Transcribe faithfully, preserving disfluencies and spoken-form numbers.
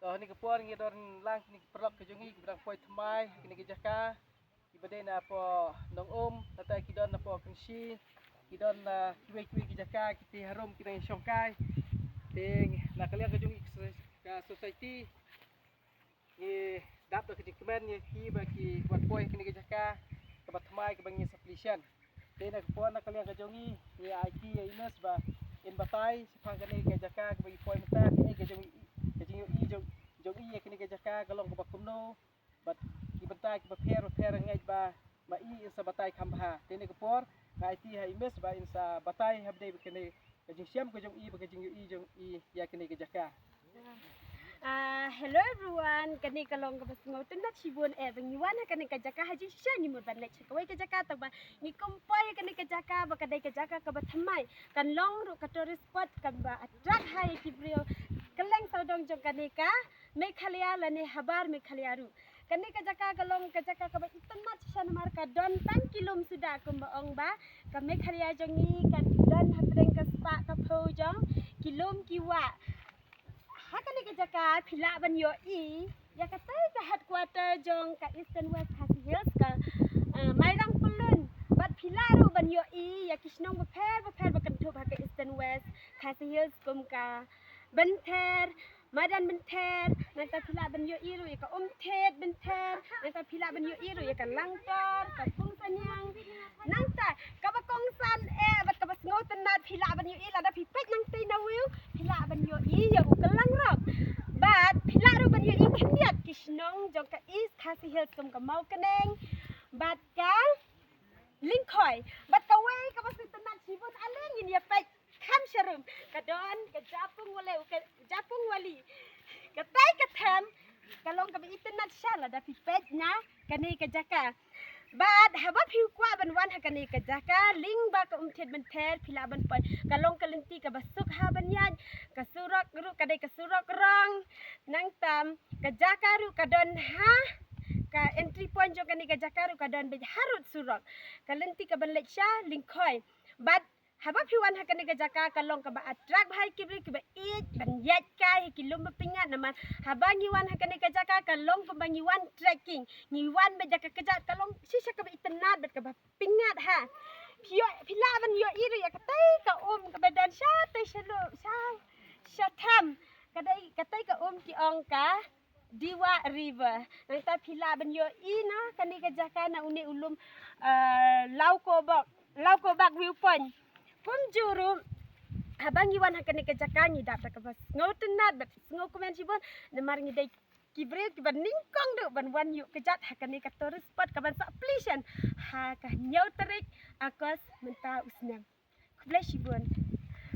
To, ha kane ka por ngi don lang kine ki paralok ka jong ngi kiba dang poi thymmai ha kane ka jaka, kiba dei na poh Nongum, nangta ki don na poh Kynshi, ki don na kiwei kiwei ki jaka, kite harum ki dang shongkai. Te na ka liang ka jong ngi ka so-, ka society, ngi dap da ka jingkmen ïa ki ba ki wan poi ha kane ka jaka kaba thymmai kaba ngi sa plie shen. Te na ka por na ka liang ka jong ngi, ngi aiti ïa i Miss ba in batai shaphang kane ka jaka kaba ngi poi mynta, kaei ka jong i, ka jingïohi jong, jong i ïa kane ka jaka ka long kaba kumno, bad ki bynta kiba pher bapher nga ngeit ba ma i in sa batai kham bha. Te na ka por nga aiti ha i Miss ba in sa batai ha ba dei ba kane ka jingshem ka jong i bad ka jingïohi jong i ïa kane ka jaka. Ah, hello everyone, kane ka long kaba sngewtynnat shibun eh ba ngi wan ha kane ka jaka. Ha jingshisha ngi mut ban leit sha kawei ka jaka, tangba ngi kum poi ha kane ka jaka ba ka dei ka jaka kaba thymmai, kan long ruh ka tourist spot kaba attract ha ïa ki briew kylleng sawdong jong kane ka Meghalaya lane habar Meghalaya ruh. Kane ka jaka ka long ka jaka kaba itynnat shisha namar ka don tang ki lum suda, kumba ong ba ka Meghalaya jong ngi ka don hapdeng ka spah ka phew jong ki lum ki wah. Ha kane ka jaka phi lah ban ïohi ïa katei ka headquarter jong ka Eastern West Khasi Hills, ka, ah, Mairang Pyllun. Bad phi lah ruh ban ïohi ïa ki shnong bapher bapher ba kynthup ha ka Eastern West Khasi Hills, kum ka Bynther, Madan Bynther, nangta phi lah ban ïohi ruh ïa ka Umthied Bynther, nangta phi lah ban ïohi ruh ïa ka Langtor, ka Pungsaniang. Nangta kaba kongsan eh bad kaba sngewtynnat phi lah ban ïohi lada phi peit nangtei na view, phi lah ban ïohi ïa u Kyllangrup. Bad phi lah ruh ban ïohi khyndiat ki shnong jong ka East Khasi Hills kum ka Mawkneng bad ka Lyngkhoi. Bad kawei kaba sngewtynnat shibun ale, ngin ïa peit kham sharum, ka don ka Japung Wale, ka Japung Valley. Katei ka them ka long kaba itynnat shisha lada phi peit na kane ka jaka. Bad haba phi kwah ban wan ha kane ka jaka lyngba ka Umthied Bynther, phi lah ban poi. Ka long ka lynti kaba suk ha ban ïaid, ka surok ruh ka dei ka surok rong. Nangta ka jaka ruh ka don ha ka entry point jong kane ka jaka ruh ka don beit harud surok. Ka lynti kaban leit sha Lyngkhoi. Bad haba phi wan ha kane ka jaka ka long kaba attract bha ïa ki briew kiba ïeit ban ïaid kai ha ki lum bapyngngad, namar haba ngi wan ha kane ka jaka ka long kumba ngi wan trekking, ngi wan beit da ka kjat, ka long shisha kaba itynnat bad kaba pyngngad ha. Phi ïoh, phi lah ban ïohi ruh ïa katei ka um kaba don shatei sha lum, sha, sha them. Ka dei, katei ka um ki ong ka Dewa River. Nangta phi lah ban ïohi na kane ka jaka na une u lum, ah, Lawkobak, Lawkobak View Point. Kumjuh ruh haba ngi wan ha kane ka jaka ngi dap da kaba sngewtynnat bad sngewkmen shibun, namar ngi dei ki briew kiba nyngkong duh ban wan ïuh kjat ha kane ka tourist spot kaban sa plie shen ha ka hynñiew tarik August mynta u snem. Khublei shibun.